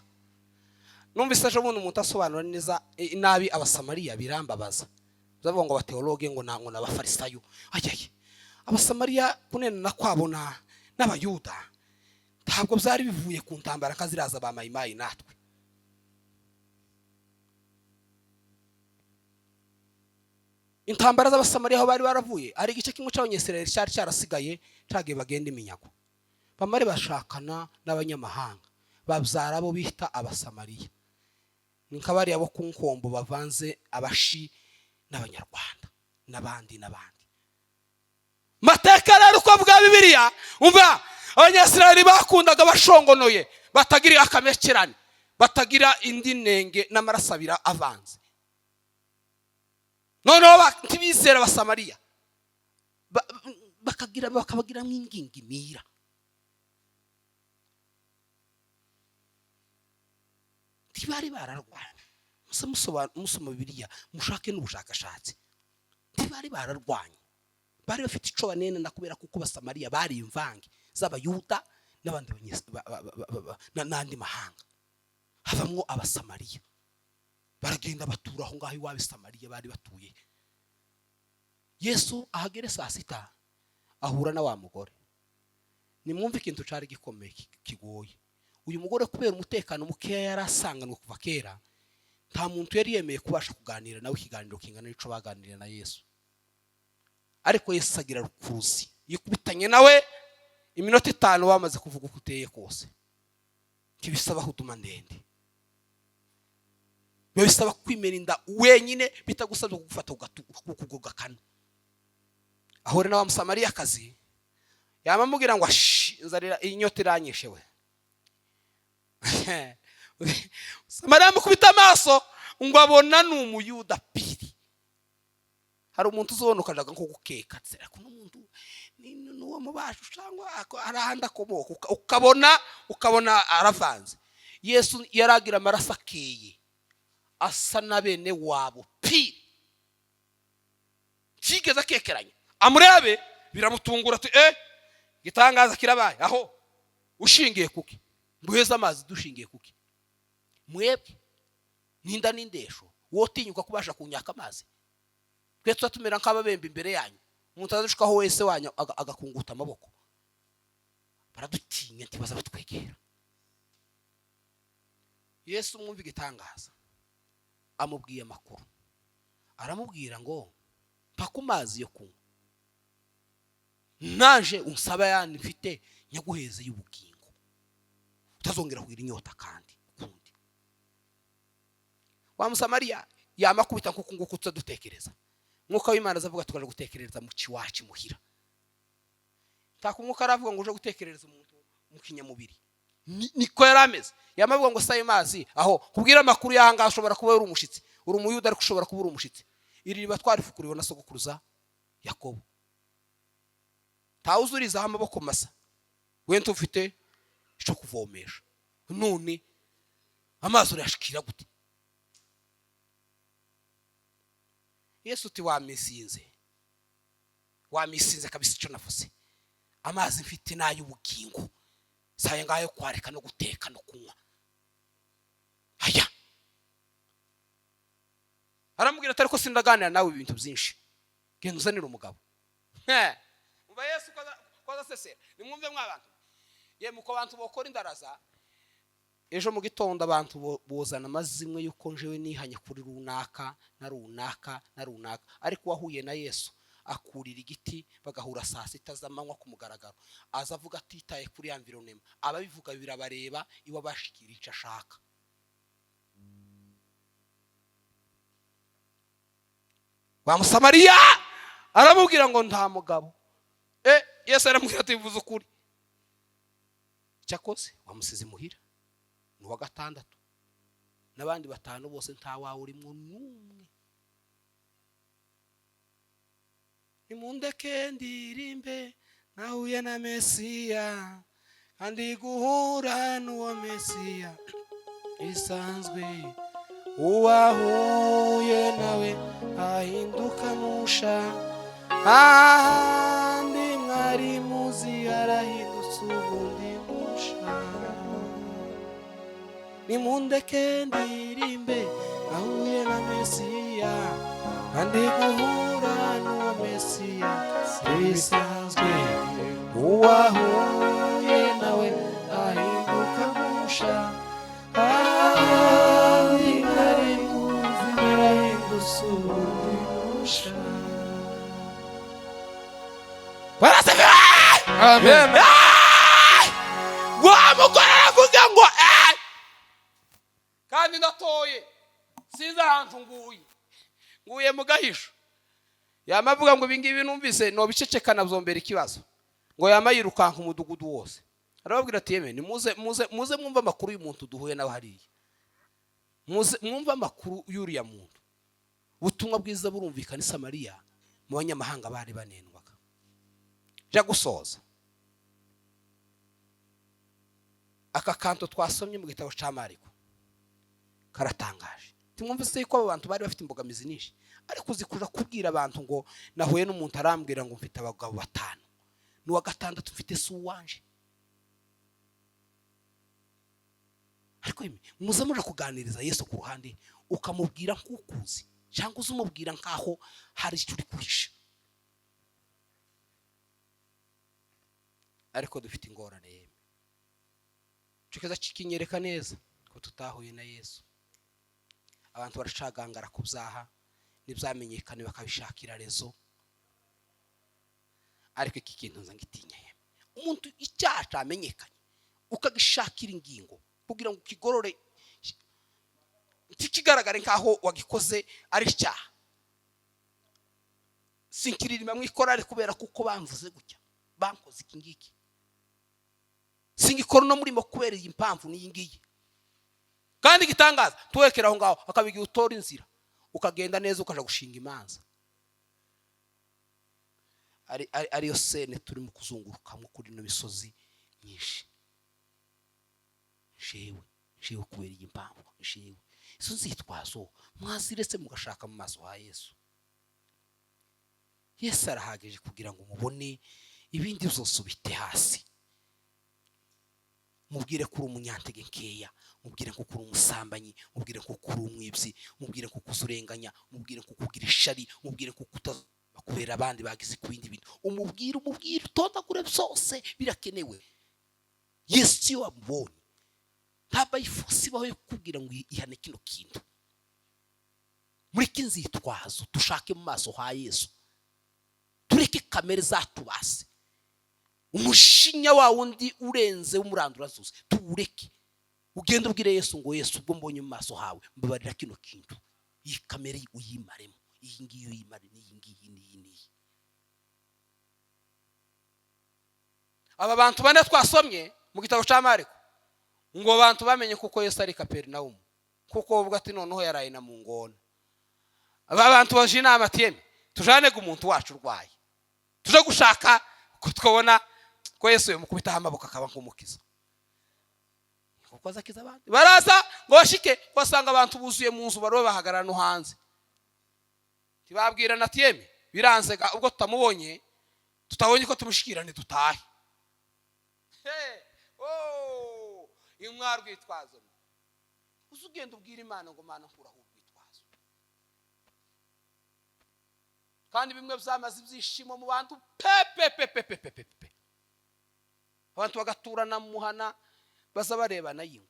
Numvise ejo bundi umuntu asobanura neza nabi Abasamariya, birambabaza. Bavuga ngo abateologe ngo ngo n'Abafarisayo. Ayaye, Abasamariya kunenana kwabo n'Abayuda ntabwo byari bivuye ku ntambara nka ziraza ba Mayimayi natwe. Intambara z'Abasamariya aho bari baravuye ari igice kimwe cy'Abanyesirayeli cyari cyarasigaye, cyagiye bagenda iminyago, bamare bashakana n'abanyamahanga, babyara abo bita Abasamariya. Ni nka bariya bo ku Nkombo bavanze Abashi n'Abanyarwanda n'abandi n'abandi. Mateka rero uko bwa Bibiliya, umva, Abanyasirayeli bakundaga bashongonoye, batagira akamekerane, batagira indi nenge n'amaraso abira avanze. Noneho ntibizera Abasamariya, bakabagira nk'ingingimira. Ntibari bararwana. Musoma Bibiliya, mushake n'ubushakashatsi. Ntibari bararwanye, bari bafite ico banena kubera kuko Abasamariya bari imvange z'Abayuda n'abandi n'andi mahanga. Havamwo Abasamariya, baragenda batura aho ngaho iwabo i Samariya bari batuye. Yesu ahagere saa sita ahura na wa mugore. Nimwumve ikintu cari gikomeye kigoye. Uyu mugore kubera umutekano mukeya yari asanganwe kuva kera, nta muntu yari yemeye kubasha kuganira nawe ikiganiro kingana n'ico baganiriye na Yesu. Ariko Yesu agira rukuruzi, yikubitanye nawe iminota 5 bamaze kuvuga uko uteye kose. Ntibisaba huduma ndende, biba bisaba kwimena inda wenyine, bitagusabye kugufata kugakana. Aho rero na wa Musamariyakazi yamamubwira ngo ashi, nzarira inyota iranyishe we. Samariya amukubita amaso ngo abona ni Umuyuda piri. Hari umuntu uzobona ukajaga nko gukeka, ariko n'umuntu ni uwo mubasha cyangwa hari ahandi akomoka, ukabona aravanze. Yesu yaragira amaraso akeye, asa na bene wabo piri, kigeze akekeranya amurebe, biramutungura ati gitangaza kirabaye. Aho ushingiye kuki mbuheze amazi? Dushingiye kuki? Mwebwe ninda n'indesho wotinyuka kubasha kunyaka amazi? Twe tuba tumera nk'ababembe imbere yanyu, umuntu azadushikaho wese wanyu agakunguta amaboko. Baradutinya, ntibaza batwegera. Yesu mwumva igitangaza, amubwiye amakuru, aramubwira ngo mpa ku mazi yo kunywa, naje unsaba yandi mfite nyaguheze y'ubugingo, utazongera kugira inyota kandi ukundi. Wa Musamariya yamakubita nkuko nguko tutadutekereza. Mwuka w'Imana azavuga tukaje gutekereza mu kiwacu muhira. Nta kumwuka aravuga ngo uje gutekerereza umuntu mu kinyamubiri. Niko yari ameze. Yamavuga ngo saye mazi aho kubwira amakuru yanga, ashobora kuba uri umushitsi, uri Umuyuda ariko ushobora kuba uri umushitsi. Iri riba twarifukuriwe na sogokuruza Yakobo. Tawuzurizaho amaboko masa, wenda ufite ico kuvomesha, none amazi urayashikira gute? Yesu uti wamisinze, wamisinze kabisa. Ico navuze, amazi mfite n'ay'ubugingo, saye ngayo kwareka no guteka no kunywa. Aya aramubwira ati ariko sindaganira nawe ibintu byinshi, genda uzanire umugabo. Umva Yesu ko azasesera. Nimwumve mwabantu ye, muko abantu bokora indaraza ejo mu gitondo, abantu bozana amazimwe yuko njewe nihanye kuri runaka na runaka na runaka. Ariko wahuye na Yesu akurira igiti, bagahura saa sita z'amanywa ku mugaragaro, aza avuga atitaye kuri ya environment, ababivuga birabareba, iwe abashikira icyo ashaka. Wa Musamariya aramubwira ngo nta mugabo. Yesu aramubwira ati bivuze ukuri. Cyakoze wamusize imuhira ni uwa gatandatu, n'abandi batanu bose nta wawe urimo n'umwe. Nimundeke ndirimbe Nahuye na Mesiya, kandi guhura n'uwo Mesiya bisanzwe. Uwahuye nawe ahinduka musha. Ahandi mwari muzi yarahindutse ubundi musha. Nimundeke ndirimbe, nahuye na Mesiya, kandi guhura n'uwo Mesiya bisanzwe. Uwahuye nawe ahinduka musha. Ahandi mwari muzi yarahindutse ubundi musha. Baraseka. Amen. Wa mugore aravuga ngo "Eh!" Kandi ndatoye, sinzi ahantu nguye, nguye mu gahisho. Yama avuga ngo ibingibi numvise nobiceceka nabyombera ikibazo. Ngo yama yirukanka umudugudu wose, arababwira ati: "Yeme, nimuze, muze, muze mwumve amakuru y'umuntu duhuye nawe hariya. Muze mwumve amakuru y'uriya muntu." Ubutumwa bwiza burumvikana i Samariya mu banyamahanga bari banendwaga. Jya gusoza aka kantu twasomye mu gitabo cya Mariko karatangaje. Ntimwumvise yuko abo bantu bari bafite imbogamizi nyinshi, ariko uzi kuja kubwira abantu ngo nahuye n'umuntu arambwira ngo mfite abagabo batanu, n'uwa gatandatu mfite si uwanje? Ariko yemwe, muze muja kuganiriza Yesu ku ruhande, ukamubwira nk'ukuzi cyangwa uze umubwira nk'aho hari icyo uri kuhisha. Ariko dufite ingorane yemwe, kikaza kikinyereka neza ko tutahuye na Yesu. Abantu baracagangara ku byaha ntibyamenyekane, bakabishakira rezo. Ariko iki kintu nza ngitinya yemwe, umuntu icyaha cyamenyekanye ukagishakira ingingo kugira ngo ukigorore ntikigaragare nk'aho wagikoze ari icyaha. Sinkiririmba mu ikorari kubera kuko bamvuze gutya, bankoze iki ngiki. Singikora uno murimo kubera iyi mpamvu n'iyi ngiyi. Kandi igitangaza, tuwekera aho ngaho akabigira, utora inzira ukagenda neza, ukaja gushinga imanza. Ariyo sene turimo kuzungurukamo kuri ino misozi myinshi. Jewe, jewe kubera iyi mpamvu, jewe izo nzitwazo mwaziretse mugashaka mu maso ha Yesu. Yesu arahagije kugira ngo mubone, ibindi byose ubite hasi. Mubwire ko uri umunyantege nkeya, mubwire ko uri umusambanyi, mubwire ko uri umwibyi, mubwire ko urenganya, mubwire ko ukugira ishari, mubwire ko kubera abandi bagize ku bindi bintu. Umubwire, umubwire, utondagure byose birakenewe. Yesu iyo wamubonye, nta by force ibaho yo kukubwira ngo ihane kino kintu. Mureke inzitwazo, dushake mu maso ha Yesu, tureke kamere zatubase. Umushinya wa wundi urenze w'umurandura zose tuwureke. Ugende ubwire Yesu ngo: "Yesu, ubwo mbonye mu maso hawe, mbabarira kino kintu. Iyi kamere uyimaremo, iyi ngiyi uyimare, n'iyi ngiyi, n'iyi n'iyi." Aba bantu bane twasomye mu gitabo cya Mariko, ngo abantu bamenye kuko Yesu ari Kaperinawumu, kuko bavuga ati: "Noneho yaraye na mu ngona." Aba bantu baje inama ati: "Yemwe, tujanege umuntu wacu urwaye, tuje gushaka ko twabona ko Yesu yamukubitaho amaboko akaba nk'umukiza, kuko azakiza abandi." Baraza ngo bashike, basanga abantu buzuye mu nzu, barobe bahagarara no hanze. Ntibabwirana ati: "Yemwe, biranze ga, ubwo tutamubonye, tutabonye ko tumushikira, ntidutahe." Oh, imwa rwitwazo. Uzi ugenda ubwira Imana ngo: "Mana, nkuraho urwitwazo." Kandi bimwe byamaze ibyishimo mu bantu pe pe pe pe pe pe pe pe. Abantu bagaturana mu muhana, baza barebana yingwe.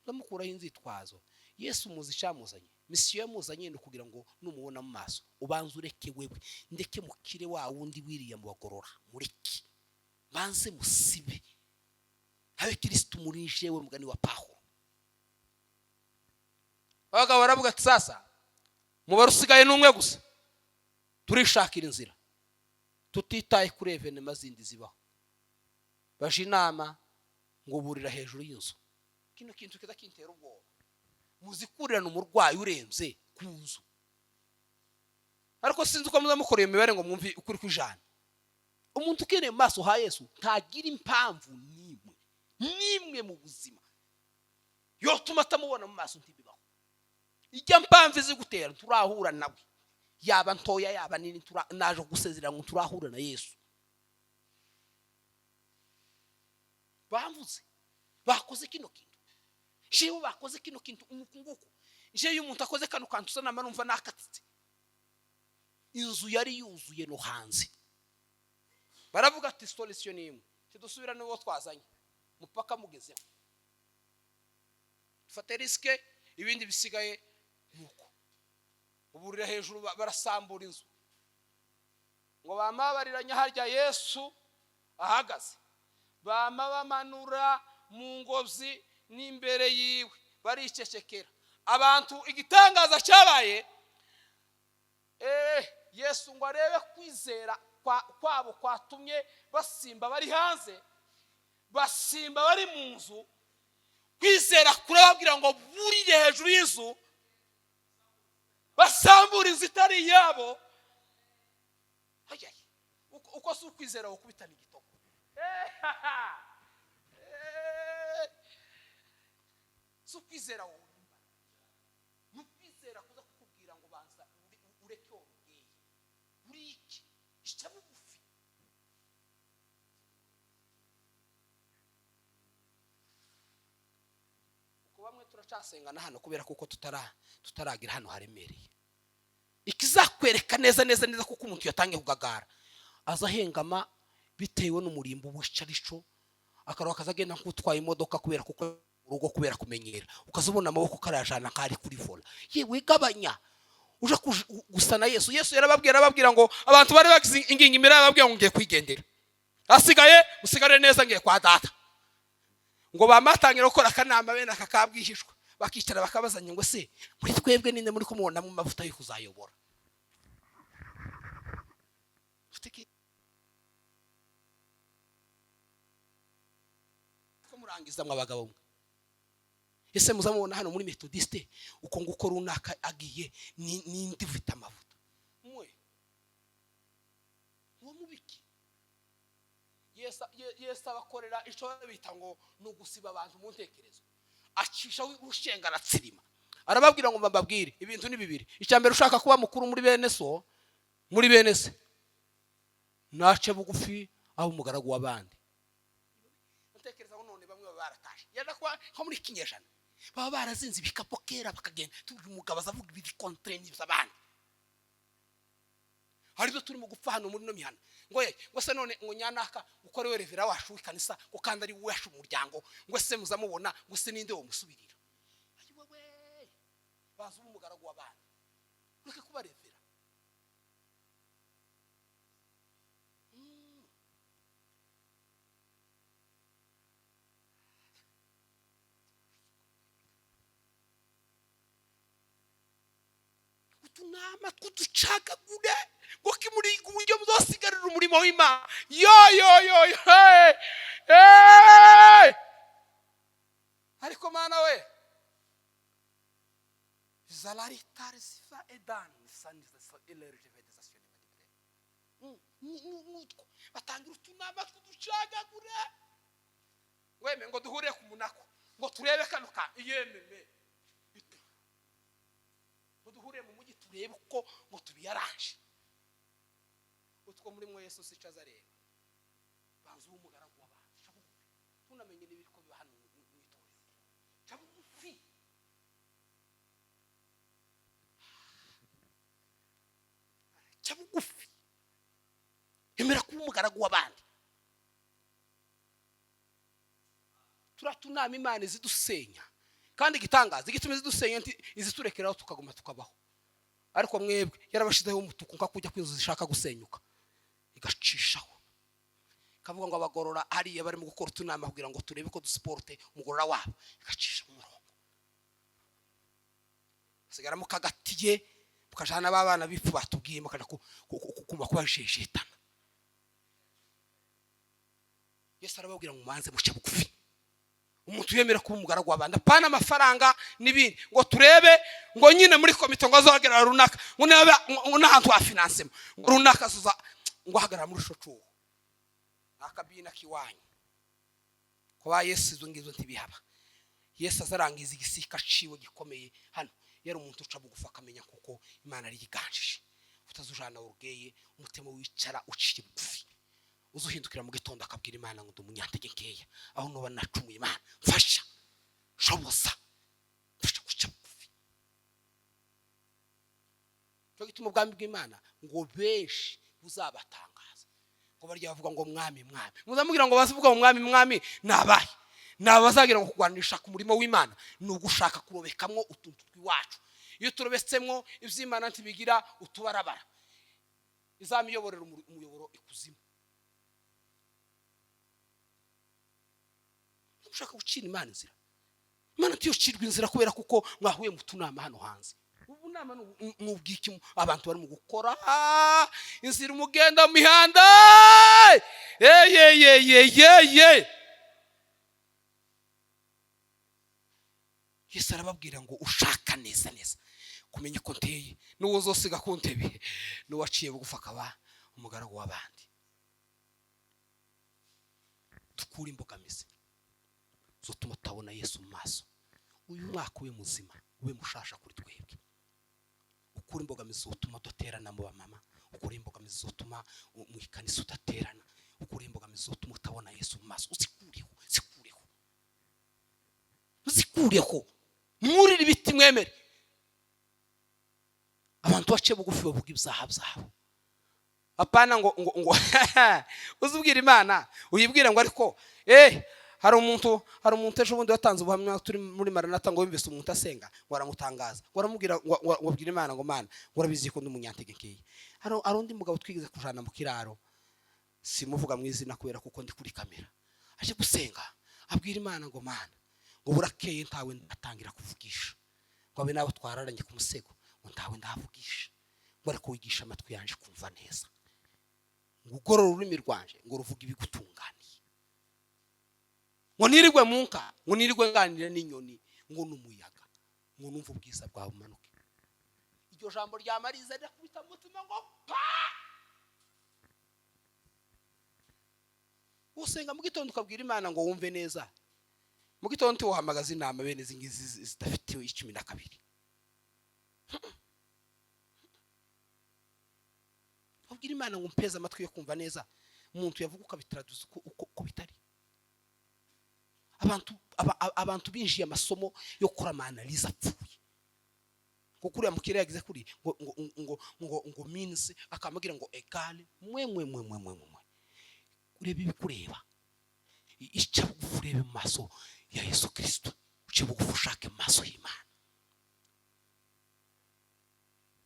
Bamukuraho inzitwazo. Yesu muzi icyamuzanye, mission yamuzanye ni ukugira ngo numubona mu maso ubanze ureke wewe, ndeke mukire wa wundi wiriya mu bagorora, mureke banze musibe, habe Kirisitu muri jewe, mugani wa Pawulo. Abagabo baravuga ati: "Sasa mubare usigaye ni umwe gusa, turishakira inzira tutitaye kuri événements zindi zibaho." Baje inama ngo burira hejuru y'inzu. Kino kintu kiza kintera ubwoba, muzi kurirana umurwayi urembye ku nzu. Ariko sinzi uko muza mukora iyo mibare ngo mwumve ukuri kw'ijana. Umuntu ukeneye mu maso ha Yesu ntagira impamvu n'imwe n'imwe mu buzima yotuma atamubona mu maso. Ntibibaho. Ijya mpamvu izigutera, turahura nawe, yaba ntoya, yaba nini, naje gusezerera ngo turahura na Yesu. Bamvuze, bakoze kino kintu, jewe bakoze kino kintu nguku nguku. Jewe iyo umuntu akoze kano kantu usa nama numva nakatitse. Inzu yari yuzuye no hanze. Baravuga ati: "Solution ni imwe, tidusubira n'uwo twazanye mupaka mugezeho, dufate risque, ibindi bisigaye nuko." Uburira hejuru, barasambura inzu ngo bamabariranye harya Yesu ahagaze, bama bamanura mu ngobyi n'imbere yiwe, baricecekera abantu. Igitangaza cyabaye, Yesu ngo arebe kwizera kwabo kwatumye basimba bari hanze, basimba bari mu nzu. Kwizera kurababwira ngo burire hejuru y'inzu, basambura inzu itari iyabo. Uko si ukwizera gukubitana igitoko? Si ukwizera wowe, ni ukwizera kuza kukubwira ngo banza ureke orgueil. Uri iki? Ica bugufi. Uko bamwe turacasengana hano kubera kuko tutaragira hano haremereye. Ikizakwereka neza neza neza kuko umuntu yatangiye kugagara, aza ahengama bitewe n'umurimbo wica arico, akaruha, akaza agenda nk'utwaye imodoka kubera kuko urugo, kubera kumenyera, ukazabona amaboko karayajana nk'ari kuri volant. Yewe, gabanya uje gusa na Yesu. Yesu yarababwira, arababwira ngo abantu bari bagize ingingo imbere, yarababwira ngo: "Ngiye kwigendera, asigaye musigare neza, ngiye kwa Data." Ngo bamatangira gukora akanama bene aka kabwihishwa, bakicara bakabazanya ngo: "Se muri twebwe ninde muri kumubonamo amavuta yo kuzayobora?" Ko murangiza mwa bagabo mwe, ese muzamubona hano muri Methodiste uko nguko runaka agiye, ninde ufite amavuta mwe uwo mubiki? Yesu abakorera icyo bita ngo ni ugusiba abantu mu ntekerezo, acisha ushenga, aratsirima, arababwira ngo: "Mbabwire, ibintu ni bibiri. Icya mbere, ushaka kuba mukuru muri bene so, muri bene se, nace bugufi, aho umugaragu w'abandi." Ntekereza ngo none bamwe baba baratashe, yenda kuba nko muri kinyejana baba barazinze ibikapu kera bakagenda. Tuvuga umugabo azavuga ibiri contre n'iby'abandi, hari ibyo turimo gupfa hano muri ino mihana, ngo ye ngo se none ngo nyanaka uko ari we révérend wacu w'ikanisa, ngo kandi ari we wacu umuryango, ngo se muzamubona, ngo se ninde womusubirira? Ayiwewe, baza uba umugaragu w'abandi, ureke kuba révérend. Utunama tw'uducagagure ngo kimuri uburyo muzosigarira umurimo w'Imana. Yo yo yo yo, hey! Hey! Ariko Mana we, zalaritare sifa edan nutwo batangira utunama tw'uducagagure, weme ngo duhure ku munako, ngo turebe kano ka yememe, ngo duhure mu mujyi turebe uko ngo tubiyaranje. Utwo muri mwe Yesu sica azareba. Banza ube umugaragu w'abantu, ca bugufi. Tunamenye n'ibiri ko biba hano mu itorero. Ca bugufi, ca bugufi, emera kuba umugaragu w'abandi. Turatunama Imana izidusenya, kandi igitangaza igituma izidusenya, iziturekeraho tukaguma tukabaho. Ariko mwebwe yarabashizeho umutuku nka kujya kw'inzu zishaka gusenyuka, igacishaho ikavuga ngo abagorora hariya barimo gukora utunama kugira ngo turebe ko dusiporute umugorora wabo, igacisha umurongo, hasigaramo kagatiye, mukajana b'abana b'ipfu batubwiye, mukaja kuma kubajejetana. Yesu arababwira ngo: "Mubanze muce bugufi." Umuntu yemera kuba umugaragu w'abandi, apana amafaranga n'ibindi, ngo turebe ngo nyine muri komite ngo azahagarara runaka, ngo niba ngo n'ahantu ha financement, ngo runaka azoza ngo ahagarara muri ico cuho. Akabina kiwanyu kuba Yesu izo ngizo ntibihaba. Yesu azarangiza igisika ciwe gikomeye hano, yari umuntu uca bugufi akamenya kuko Imana ari yiganjije. Utazujana urugeye umutima wicara uciye bugufi, uzuhindukira mu gitondo akabwira Imana ngo ndi umunyantege nkeya, aho nuba nacumuye Imana mfasha, shoboza, mfasha guca bugufi. Cyo gituma ubwami bw'Imana ngo benshi buzabatangaza, ngo barya bavuga ngo mwami mwami, muzamubwira ngo bavuga ngo mwami mwami nabahe nabazagira ngo kurwanisha ku murimo w'Imana ni ugushaka kurobekamwo utuntu twiwacu. Iyo turobetsemwo iby'Imana ntibigira utubarabara, izamiyoborera umuyoboro ikuzimu. Ushaka gucira Imana inzira, Imana ntiyocirwa inzira kubera kuko mwahuye mu tunama hano hanze. Ubu nama ni ubwiki abantu bari mu gukora inzira, umugenda mu mihanda. Ye Yesu arababwira ngo ushaka neza neza kumenya uko nteye, n'uwo uzosiga ku ntebe n'uwaciye bugufi akaba umugaragu w'abandi. Dukure imbogamizi zotuma tutabona Yesu mu maso. Uyu mwaka ube muzima, ube mushasha kuri twebwe. Ukure imbogamizi zotuma udaterana mu bamama, ukure imbogamizi zotuma mu ikanisa udaterana, ukure imbogamizi zotuma utabona Yesu mu maso. Uzikureho, zikureho, uzikureho. Mwurire ibiti mwemere. Abantu bace bugufi bavuga ibyaha byabo. Apana ngo ngo ngo uzubwira Imana uyibwira ngo ariko hari umuntu ejo bundi watanze ubuhamya turi muri Maranatha ngo yumvise umuntu asenga ngo aramutangaza, ngo aramubwira ngo abwira Imana ngo Mana ngo urabizi ko ndi umunyantege nkeya. Hari undi mugabo twigeze kujana mu kiraro, simuvuga mu izina kubera kuko ndi kuri kamera, aje gusenga abwira Imana ngo Mana ngo burakeye ntawe atangira kuvugisha, ngo abe nabo twararanye ku musego ngo ntawe ndavugisha, ngo ariko wigisha amatwi yanje kumva neza, ngo ugorore ururimi rwanje ngo ruvuge ibigutunganiye, ngo nirigwe munka, ngo nirigwe nganira n'inyoni, ngo n'umuyaga, ngo numve ubwiza bwawe bumanuke. Iryo jambo rya Mariza rirakubita mutima ngo pa. Usenga mu gitondo ukabwira Imana ngo wumve neza. Mu gitondo ntiwohamagaza inama bene izi ngizi zidafite 12. Ubwira Imana ngo umpeze amatwi yo kumva neza. Umuntu yavuga ukabitaraduza uko bitari. Abantu binjiye amasomo yo gukora analyse apfuye. Kuko uriya mukire yagize kuri ngo ngo ngo ngo ngo minus akamubwira ngo égale mwe mwe mwe mwe mwe mwe. Urebe ibikureba. Ica bugufi urebe mu maso ya Yesu Kristo. Uce bugufi ushake mu maso y'Imana.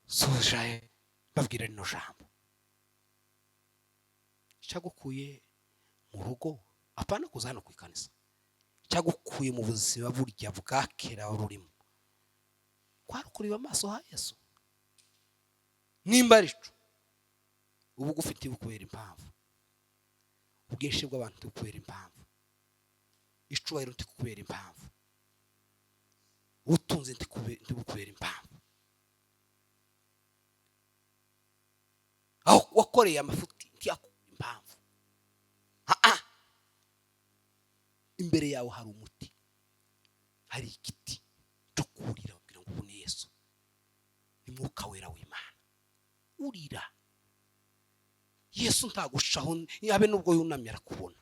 Sojaye babwira rino jambo. Cyagukuye mu rugo, apana kuza hano ku ikanisa. Cyagukuye mu buzima burya bwa kera rurimo. Kwari kureba amaso ha Yesu. Nimba arico ubugufi ntibukubera impamvu, ubwinshi bw'abantu ntibukubera impamvu, icubahiro ntikubera impamvu, ubutunzi ntibukubera impamvu, aho wakoreye amafuti ntiyakubera impamvu. Imbere yawe hari umuti, hari igiti cyo kurira kugira ngo ubone Yesu. Ni Mwuka Wera w'Imana urira. Yesu ntagucaho, habe nubwo yunamye arakubona,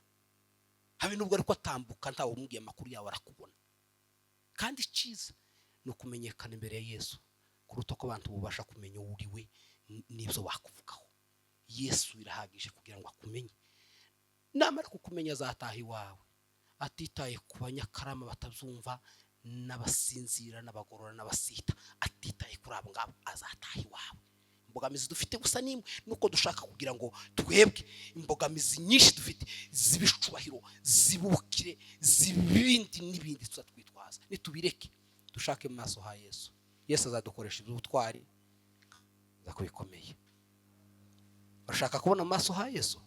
habe nubwo ariko atambuka ntawe umubwiye amakuru yawe arakubona. Kandi icyiza ni ukumenyekana imbere ya Yesu kuruta ko abantu bubasha kumenya uwo uri we n'ibyo bakuvugaho. Yesu birahagije kugira ngo akumenye. Namara kukumenya azataha iwawe, atitaye ku banyakarama batabyumva n'abasinzira n'abagorora n'abasita, atitaye kuri abo ngabo azataha iwawe. Imbogamizi dufite gusa nimwe nuko dushaka kugira ngo twebwe imbogamizi nyinshi dufite zibicubahiro, zibukire, zibindi n'ibindi tuzatwitwaza, nitubireke dushake mu maso ha Yesu. Yesu azadukoresha iby'ubutwari azakubikomeye. Urashaka kubona mu maso ha Yesu?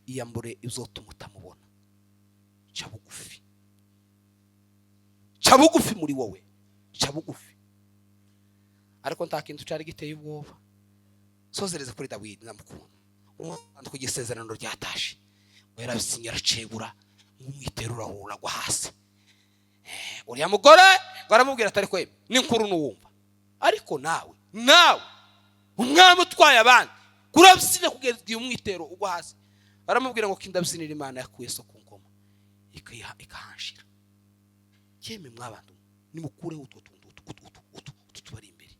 Iyambure izotuma utamubona. Ca bugufi, ca bugufi muri wowe, ca bugufi. Ariko nta kintu cyari giteye ubwoba. Sozereza kuri Dawidi ndamukunda. Umwandiko w'isezerano ryatashe. Ngo yarabyinnye, aracebura, umwitero urahura, agwa hasi. Uriya mugore ngo aramubwira atari kwemwe n'inkuru nuwumva, ariko nawe umwami utwaye abandi kurabyina kugeza igihe umwitero ugwa hasi. Baramubwira ngo kindabyinira Imana yakuye so ku ngoma ikahanshira. Yemwe mwabantu, nimukureho utwo tuntu, utu tubari imbere,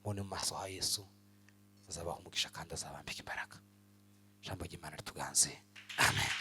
mubone mu maso ha Yesu. Azabaha umugisha kandi azabambika imbaraga. Ijambo ry'Imana rituganze, amen.